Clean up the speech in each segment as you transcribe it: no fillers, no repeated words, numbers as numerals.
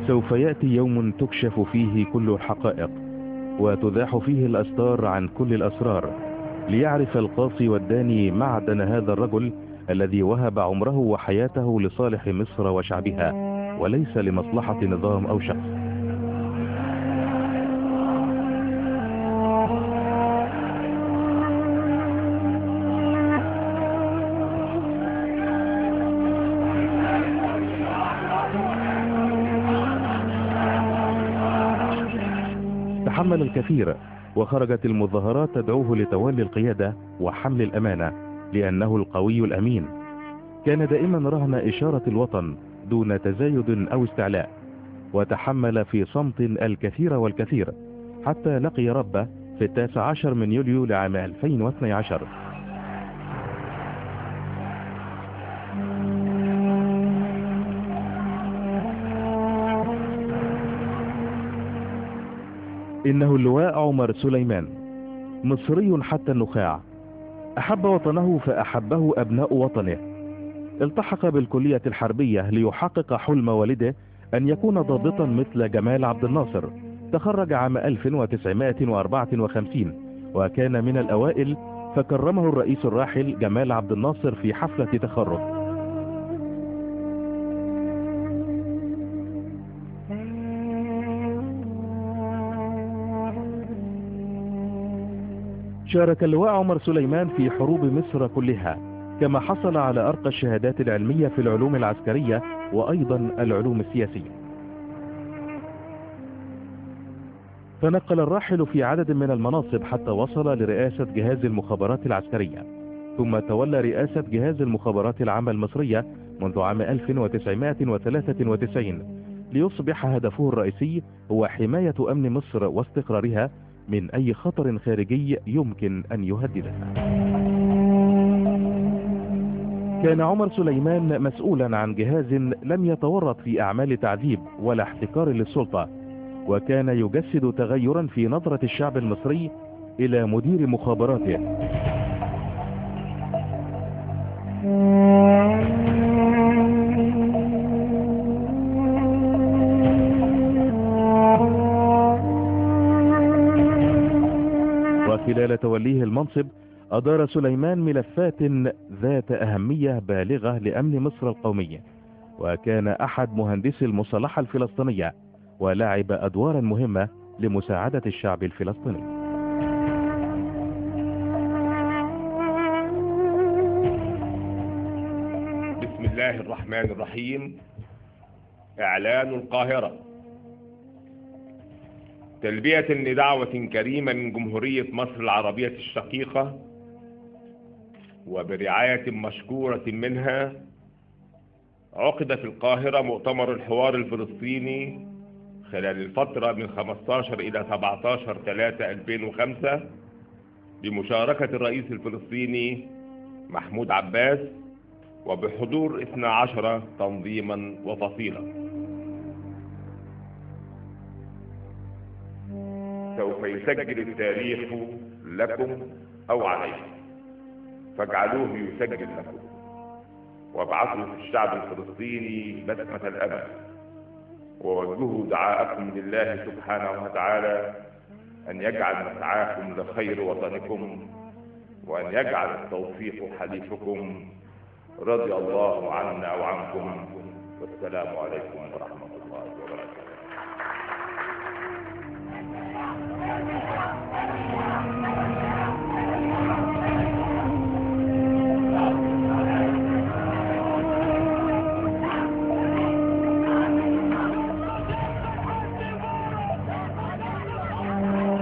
سوف يأتي يوم تكشف فيه كل الحقائق وتزاح فيه الأستار عن كل الأسرار، ليعرف القاصي والداني معدن هذا الرجل الذي وهب عمره وحياته لصالح مصر وشعبها وليس لمصلحة نظام أو شخص. تحمل الكثير، وخرجت المظاهرات تدعوه لتولي القيادة وحمل الأمانة لأنه القوي الأمين. كان دائما رهن إشارة الوطن دون تزايد أو استعلاء، وتحمل في صمت الكثير والكثير حتى لقي ربه في 19 من يوليو لعام 2012. إنه اللواء عمر سليمان، مصري حتى النخاع، أحب وطنه فأحبه أبناء وطنه. التحق بالكلية الحربية ليحقق حلم والده أن يكون ضابطا مثل جمال عبد الناصر. تخرج عام 1954 وكان من الأوائل، فكرمه الرئيس الراحل جمال عبد الناصر في حفلة تخرج. شارك اللواء عمر سليمان في حروب مصر كلها، كما حصل على أرقى الشهادات العلمية في العلوم العسكرية وأيضا العلوم السياسية. تنقل الراحل في عدد من المناصب حتى وصل لرئاسة جهاز المخابرات العسكرية، ثم تولى رئاسة جهاز المخابرات العامة المصرية منذ عام 1993، ليصبح هدفه الرئيسي هو حماية أمن مصر واستقرارها من أي خطر خارجي يمكن أن يهددها. كان عمر سليمان مسؤولا عن جهاز لم يتورط في أعمال تعذيب ولا احتكار للسلطة، وكان يجسد تغيرا في نظرة الشعب المصري إلى مدير مخابراته. وخلال توليه المنصب أدار سليمان ملفات ذات أهمية بالغة لأمن مصر القومي، وكان أحد مهندسي المصالحة الفلسطينية، ولعب أدوارا مهمة لمساعدة الشعب الفلسطيني. بسم الله الرحمن الرحيم. إعلان القاهرة. تلبية لدعوة كريمة من جمهورية مصر العربية الشقيقة وبرعاية مشكورة منها، عقد في القاهرة مؤتمر الحوار الفلسطيني خلال الفترة من 15 إلى 17/3/2005 بمشاركة الرئيس الفلسطيني محمود عباس، وبحضور 12 تنظيما وفصيلا. سوف يسجل التاريخ لكم أو عليكم، فاجعلوه يسجل لكم، وابعثوا في الشعب الفلسطيني بسمة الأمل، ووجهوا دعاءكم لله سبحانه وتعالى أن يجعل مسعاكم لخير وطنكم، وأن يجعل التوفيق حليفكم. رضي الله عنا وعنكم، والسلام عليكم ورحمة الله وبركاته.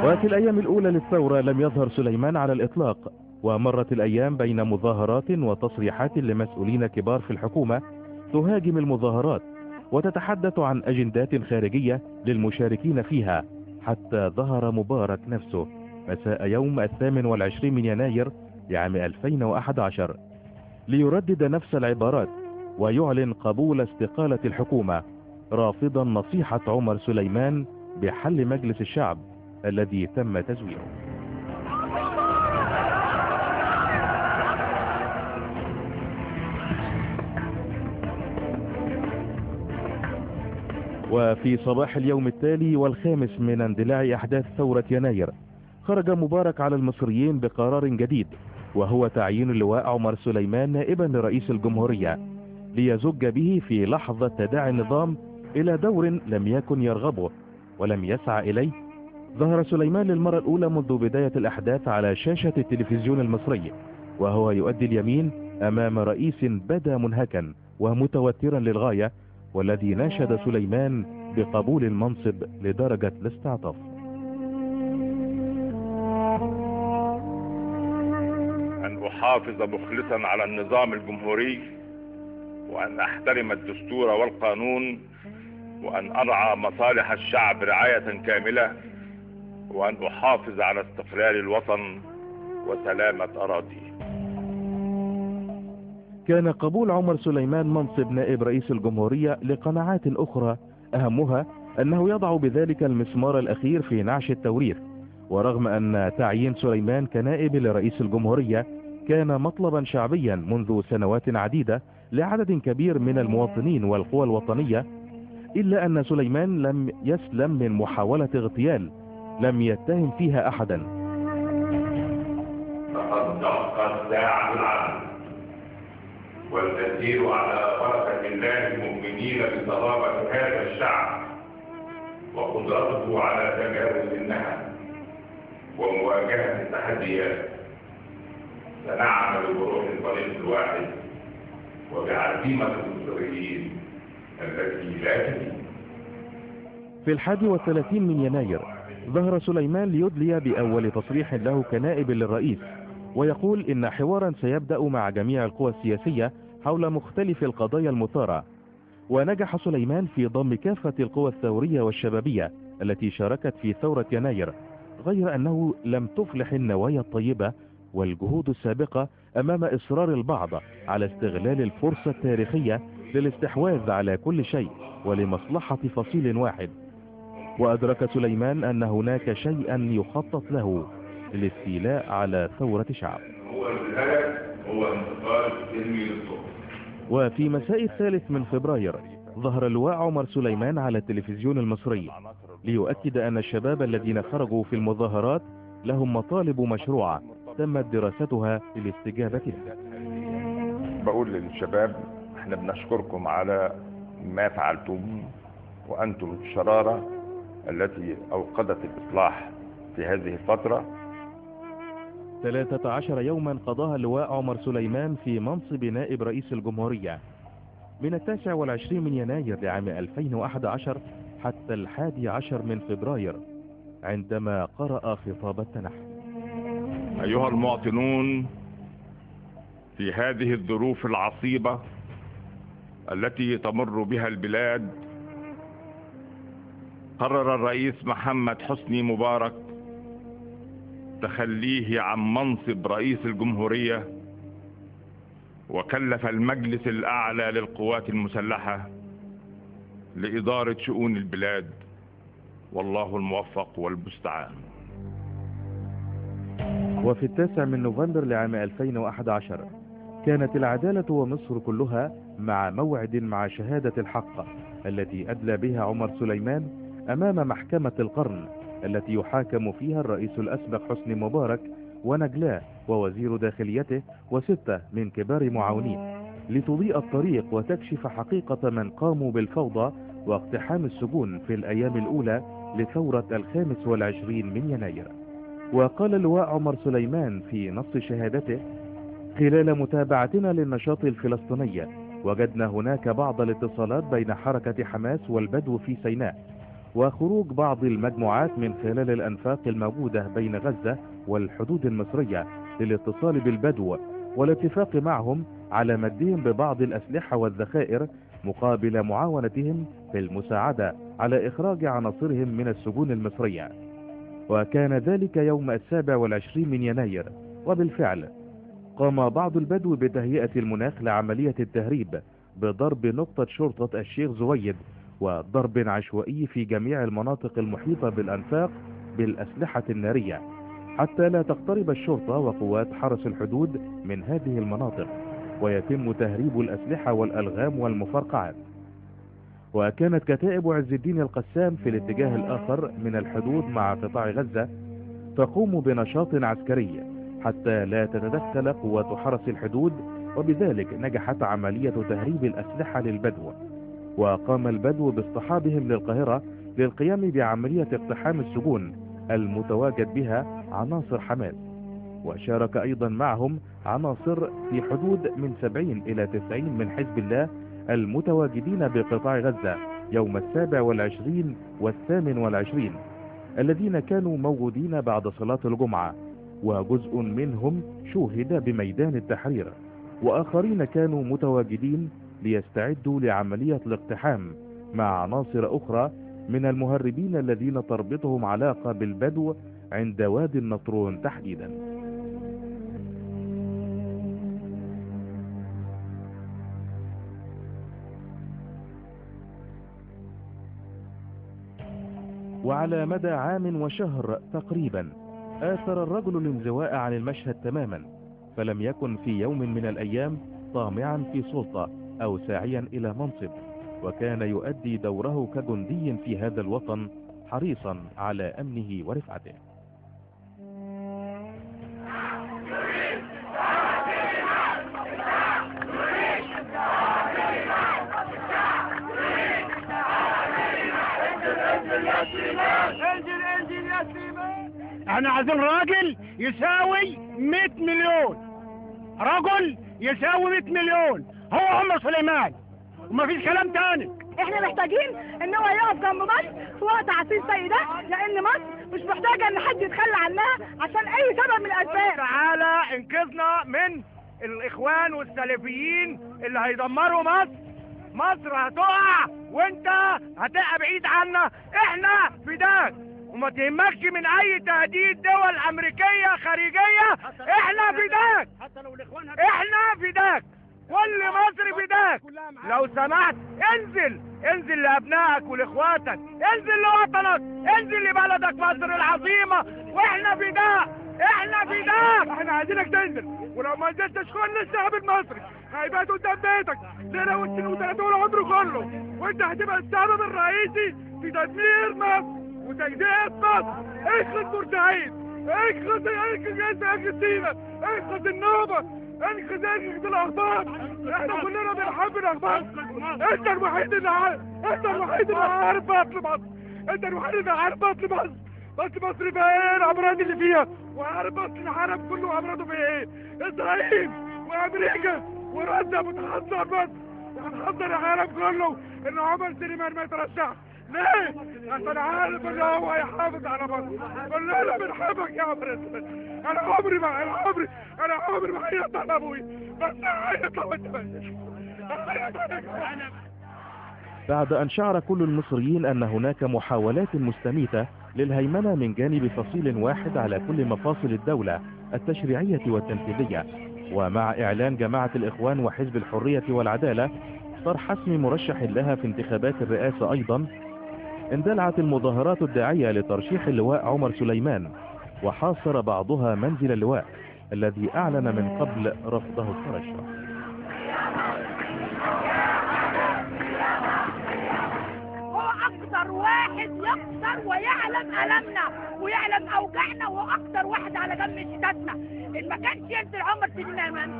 وفي الأيام الأولى للثورة لم يظهر سليمان على الإطلاق، ومرت الأيام بين مظاهرات وتصريحات لمسؤولين كبار في الحكومة تهاجم المظاهرات وتتحدث عن أجندات خارجية للمشاركين فيها، حتى ظهر مبارك نفسه مساء يوم 28 من يناير لعام 2011 ليردد نفس العبارات ويعلن قبول استقالة الحكومة، رافضا نصيحة عمر سليمان بحل مجلس الشعب الذي تم تزويره. وفي صباح اليوم التالي والخامس من اندلاع أحداث ثورة يناير، خرج مبارك على المصريين بقرار جديد، وهو تعيين اللواء عمر سليمان نائبا لرئيس الجمهورية ليزج به في لحظة تداعي النظام إلى دور لم يكن يرغبه ولم يسعى إليه. ظهر سليمان للمرة الأولى منذ بداية الأحداث على شاشة التلفزيون المصري، وهو يؤدي اليمين أمام رئيس بدا منهكا ومتوترا للغاية، والذي ناشد سليمان بقبول المنصب لدرجة الاستعطاف. أن أحافظ مخلصا على النظام الجمهوري، وأن أحترم الدستور والقانون، وأن أرعى مصالح الشعب رعاية كاملة، وأن أحافظ على استقلال الوطن وسلامة أراضيه. كان قبول عمر سليمان منصب نائب رئيس الجمهورية لقناعات أخرى، أهمها أنه يضع بذلك المسمار الأخير في نعش التوريث. ورغم أن تعيين سليمان كنائب لرئيس الجمهورية كان مطلبا شعبيا منذ سنوات عديدة لعدد كبير من المواطنين والقوى الوطنية، إلا أن سليمان لم يسلم من محاولة اغتيال لم يتهم فيها أحدا. فقد دقت ساعة العدل، والتسير على بركة الله المؤمنين بصلابة هذا الشعب وقدرته على تجاوز النهم ومواجهة التحديات. سنعمل بروح الفريق الواحد وبعزيمة المصريين التي لا تزيد. في 31 من يناير ظهر سليمان ليدلي بأول تصريح له كنائب للرئيس، ويقول إن حوارا سيبدأ مع جميع القوى السياسية حول مختلف القضايا المثارة. ونجح سليمان في ضم كافة القوى الثورية والشبابية التي شاركت في ثورة يناير، غير أنه لم تفلح النوايا الطيبة والجهود السابقة أمام إصرار البعض على استغلال الفرصة التاريخية للاستحواذ على كل شيء ولمصلحة فصيل واحد. وأدرك سليمان أن هناك شيئا يخطط له للاستيلاء على ثورة شعب. هو الهدف هو انتقال سلمي للسلطة. وفي مساء 3 من فبراير ظهر اللواء عمر سليمان على التلفزيون المصري ليؤكد أن الشباب الذين خرجوا في المظاهرات لهم مطالب مشروعة تمت دراستها للاستجابة لها. بقول للشباب احنا بنشكركم على ما فعلتم، وأنتم الشرارة التي أوقدت الإصلاح في هذه الفترة. 13 يوما قضاها اللواء عمر سليمان في منصب نائب رئيس الجمهورية، من 29 من يناير لعام 2011 حتى 11 من فبراير عندما قرأ خطاب التنحي. أيها المواطنون، في هذه الظروف العصيبة التي تمر بها البلاد، قرر الرئيس محمد حسني مبارك تخليه عن منصب رئيس الجمهورية، وكلف المجلس الأعلى للقوات المسلحة لإدارة شؤون البلاد، والله الموفق والمستعان. وفي 9 من نوفمبر لعام 2011 كانت العدالة ومصر كلها مع موعد مع شهادة الحق التي أدلى بها عمر سليمان أمام محكمة القرن، التي يحاكم فيها الرئيس الأسبق حسني مبارك ونجلاء ووزير داخليته و6 من كبار معاونيه، لتضيء الطريق وتكشف حقيقة من قاموا بالفوضى واقتحام السجون في الأيام الأولى لثورة 25 من يناير. وقال اللواء عمر سليمان في نص شهادته: خلال متابعتنا للنشاط الفلسطيني وجدنا هناك بعض الاتصالات بين حركة حماس والبدو في سيناء، وخروج بعض المجموعات من خلال الأنفاق الموجودة بين غزة والحدود المصرية للاتصال بالبدو والاتفاق معهم على مدهم ببعض الأسلحة والذخائر مقابل معاونتهم في المساعدة على إخراج عناصرهم من السجون المصرية. وكان ذلك يوم 27 من يناير، وبالفعل قام بعض البدو بتهيئة المناخ لعملية التهريب بضرب نقطة شرطة الشيخ زويد وضرب عشوائي في جميع المناطق المحيطة بالأنفاق بالأسلحة النارية حتى لا تقترب الشرطة وقوات حرس الحدود من هذه المناطق ويتم تهريب الأسلحة والألغام والمفرقعات. وكانت كتائب عز الدين القسام في الاتجاه الآخر من الحدود مع قطاع غزة تقوم بنشاط عسكري حتى لا تتدخل قوات حرس الحدود، وبذلك نجحت عملية تهريب الأسلحة للبدو، وقام البدو باصطحابهم للقاهرة للقيام بعملية اقتحام السجون المتواجد بها عناصر حماس، وشارك أيضا معهم عناصر في حدود من 70 إلى 90 من حزب الله المتواجدين بقطاع غزة يوم 27 و28 الذين كانوا موجودين بعد صلاة الجمعة، وجزء منهم شوهد بميدان التحرير، وآخرين كانوا متواجدين ليستعدوا لعملية الاقتحام مع عناصر أخرى من المهربين الذين تربطهم علاقة بالبدو عند وادي النطرون تحديدا. وعلى مدى عام وشهر تقريبا آثر الرجل الانزواء عن المشهد تماما، فلم يكن في يوم من الأيام طامعا في سلطة أو ساعيا إلى منصب، وكان يؤدي دوره كجندي في هذا الوطن حريصا على أمنه ورفعته. احنا عايزين راجل يساوي 100 مليون، رجل يساوي 100 مليون، هو عمر سليمان ومفيش كلام تاني. احنا محتاجين ان هو يقف جنب مصر في وقت عصيب زي ده، لان مصر مش محتاجه ان حد يتخلى عنها عشان اي سبب من الاسباب. تعالى انقذنا من الاخوان والسلفيين اللي هيدمروا مصر. مصر هتقع وانت هتبقى بعيد عنا، احنا فداك وما تهمكش من اي تهديد دول امريكيه خارجيه، احنا فداك، احنا فداك، كل مصر فداك. لو سمحت انزل لابنائك ولاخواتك، انزل لوطنك، انزل لبلدك مصر العظيمه، واحنا فداك، احنا فداك. احنا عايزينك تنزل، ولو ما نزلتش كل الشعب المصري هيبقى قدام بيتك ليله واثنين وثلاثه والعمر كله، وانت هتبقى السبب الرئيسي في تدمير مصر وتجزئة مصر. اخلص بورسعيد، اخلص سينا، اخلص النوبة، انقذ الاخبار. احنا كلنا بنحب الاخبار. انت الوحيد اللي عارف، انت الوحيد اللي عارف بطل مصر، انت الوحيد اللي عارف بطل مصر. بطل مصر فيها ايه الامراض اللي فيها، وعارف بطل العالم كله امراضه فيها ايه. اسرائيل وامريكا وروسيا بتحذر مصر وبتحذر العالم كله ان عمر سليمان ما يترشحش. ليه؟ عشان عارف ان هو هيحافظ على مصر. كلنا بنحبك يا عمر. انا عمري ما هيطلع لابوي، بس هيطلع وانت بعد أن شعر كل المصريين أن هناك محاولات مستميتة للهيمنة من جانب فصيل واحد على كل مفاصل الدولة التشريعية والتنفيذية، ومع إعلان جماعة الإخوان وحزب الحرية والعدالة طرح اسم مرشح لها في انتخابات الرئاسة أيضا، اندلعت المظاهرات الداعية لترشيح اللواء عمر سليمان، وحاصر بعضها منزل اللواء الذي أعلن من قبل رفضه الترشح. هو أكثر واحد يقدر ويعلم ألمنا ويعلم أوجعنا، وهو أكثر واحد على جنب شتاتنا. إن ما كانش ينزل عمر سليمان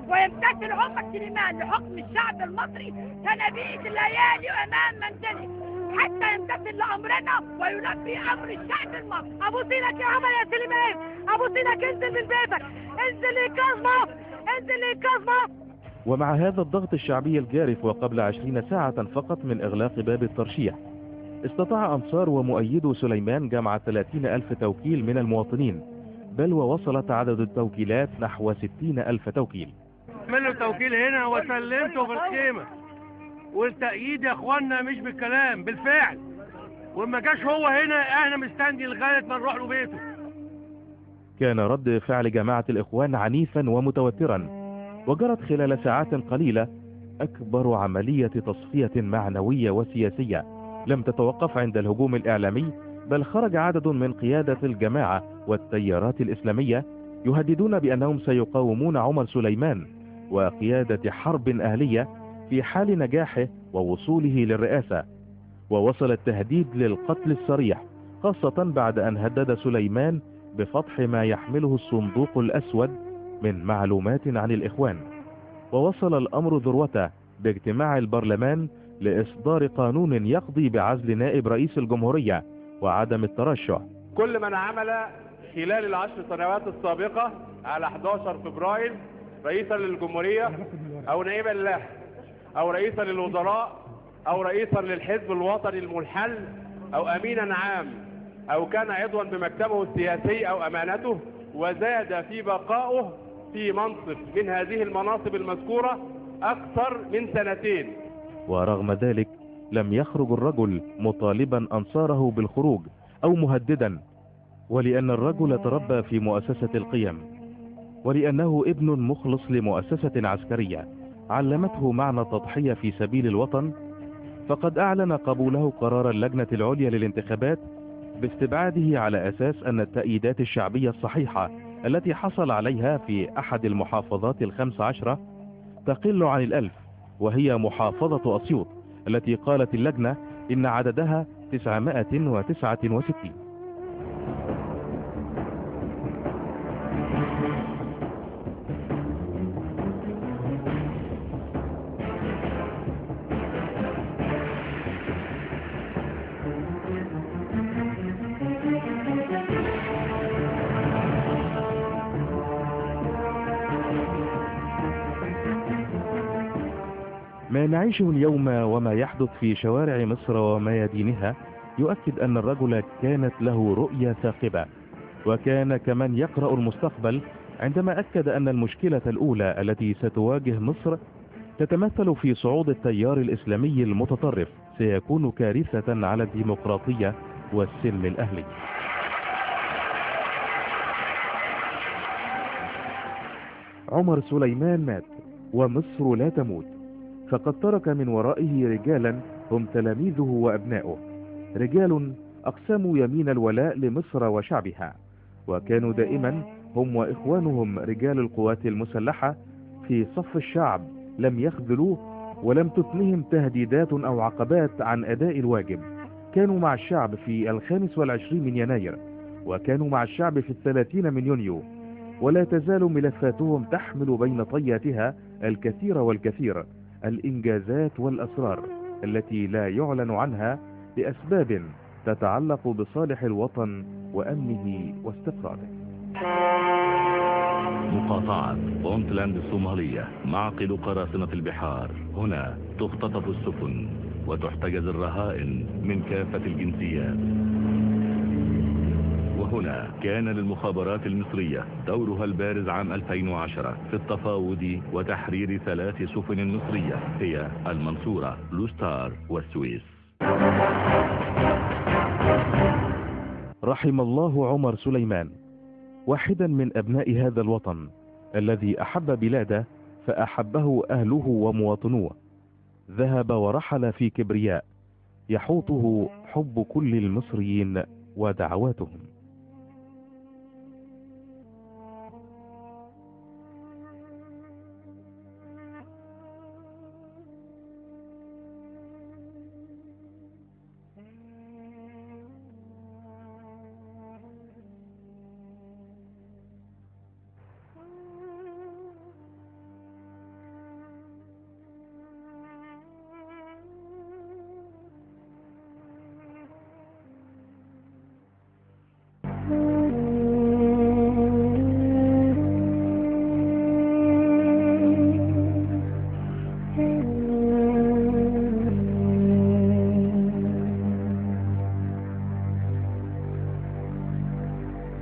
ويمتثل عمر سليمان لحكم الشعب المصري سنبيد الليالي أمام منزله حتى يمتثل لأمرنا ويلبي أمر الشعب المصري. أبو سينك يا عمر يا سليمان، أبو سينك انزل من بيتك، انزل للكظمة، انزل للكظمة. ومع هذا الضغط الشعبي الجارف وقبل 20 ساعة فقط من إغلاق باب الترشيح، استطاع أنصار ومؤيدو سليمان جمع 30,000 توكيل من المواطنين، بل ووصلت عدد التوكيلات نحو 60,000 توكيل. عملوا توكيل هنا وسلمته في الخيمة، والتأييد يا اخوانا مش بالكلام، بالفعل. وما جاش هو هنا احنا مستني لغاية ما نروح له بيته. كان رد فعل جماعة الإخوان عنيفا ومتوترا، وجرت خلال ساعات قليلة أكبر عملية تصفية معنوية وسياسية لم تتوقف عند الهجوم الإعلامي، بل خرج عدد من قيادة الجماعة والتيارات الإسلامية يهددون بأنهم سيقاومون عمر سليمان وقيادة حرب أهلية في حال نجاحه ووصوله للرئاسة، ووصل التهديد للقتل الصريح، خاصة بعد أن هدد سليمان بفتح ما يحمله الصندوق الأسود من معلومات عن الإخوان. ووصل الأمر ذروته باجتماع البرلمان لإصدار قانون يقضي بعزل نائب رئيس الجمهورية وعدم الترشح. كل من عمل خلال ال10 سنوات السابقة على 11 فبراير رئيسا للجمهورية أو نائبا له أو رئيسا للوزراء أو رئيسا للحزب الوطني المنحل أو أمينا عام أو كان عضوا بمكتبه السياسي أو أمانته وزاد في بقائه في منصب من هذه المناصب المذكورة أكثر من 2 سنين. ورغم ذلك لم يخرج الرجل مطالبا أنصاره بالخروج أو مهددا، ولأن الرجل تربى في مؤسسة القيم، ولأنه ابن مخلص لمؤسسة عسكرية علمته معنى التضحية في سبيل الوطن، فقد أعلن قبوله قرار اللجنة العليا للانتخابات باستبعاده على أساس أن التأييدات الشعبية الصحيحة التي حصل عليها في أحد المحافظات 15 تقل عن 1000، وهي محافظة أسيوط التي قالت اللجنة إن عددها 969. ما نعيشه اليوم وما يحدث في شوارع مصر وميادينها يؤكد أن الرجل كانت له رؤية ثاقبة، وكان كمن يقرأ المستقبل عندما أكد أن المشكلة الأولى التي ستواجه مصر تتمثل في صعود التيار الإسلامي المتطرف، سيكون كارثة على الديمقراطية والسلم الأهلي. عمر سليمان مات ومصر لا تموت، فقد ترك من ورائه رجالا هم تلاميذه وأبناؤه، رجال أقسموا يمين الولاء لمصر وشعبها، وكانوا دائما هم وإخوانهم رجال القوات المسلحة في صف الشعب، لم يخذلوه ولم تثنهم تهديدات أو عقبات عن أداء الواجب. كانوا مع الشعب في 25 من يناير، وكانوا مع الشعب في 30 من يونيو، ولا تزال ملفاتهم تحمل بين طياتها الكثير والكثير الإنجازات والأسرار التي لا يعلن عنها لأسباب تتعلق بصالح الوطن وأمنه واستقراره. مقاطعة بونتلاند الصومالية، معقل قراصنة البحار. هنا تختطف السفن وتحتجز الرهائن من كافة الجنسيات. وهنا كان للمخابرات المصرية دورها البارز عام 2010 في التفاوض وتحرير 3 سفن مصرية هي المنصورة، لوستار والسويس. رحم الله عمر سليمان، واحدا من أبناء هذا الوطن الذي أحب بلاده فأحبه أهله ومواطنوه. ذهب ورحل في كبرياء يحوطه حب كل المصريين ودعواتهم.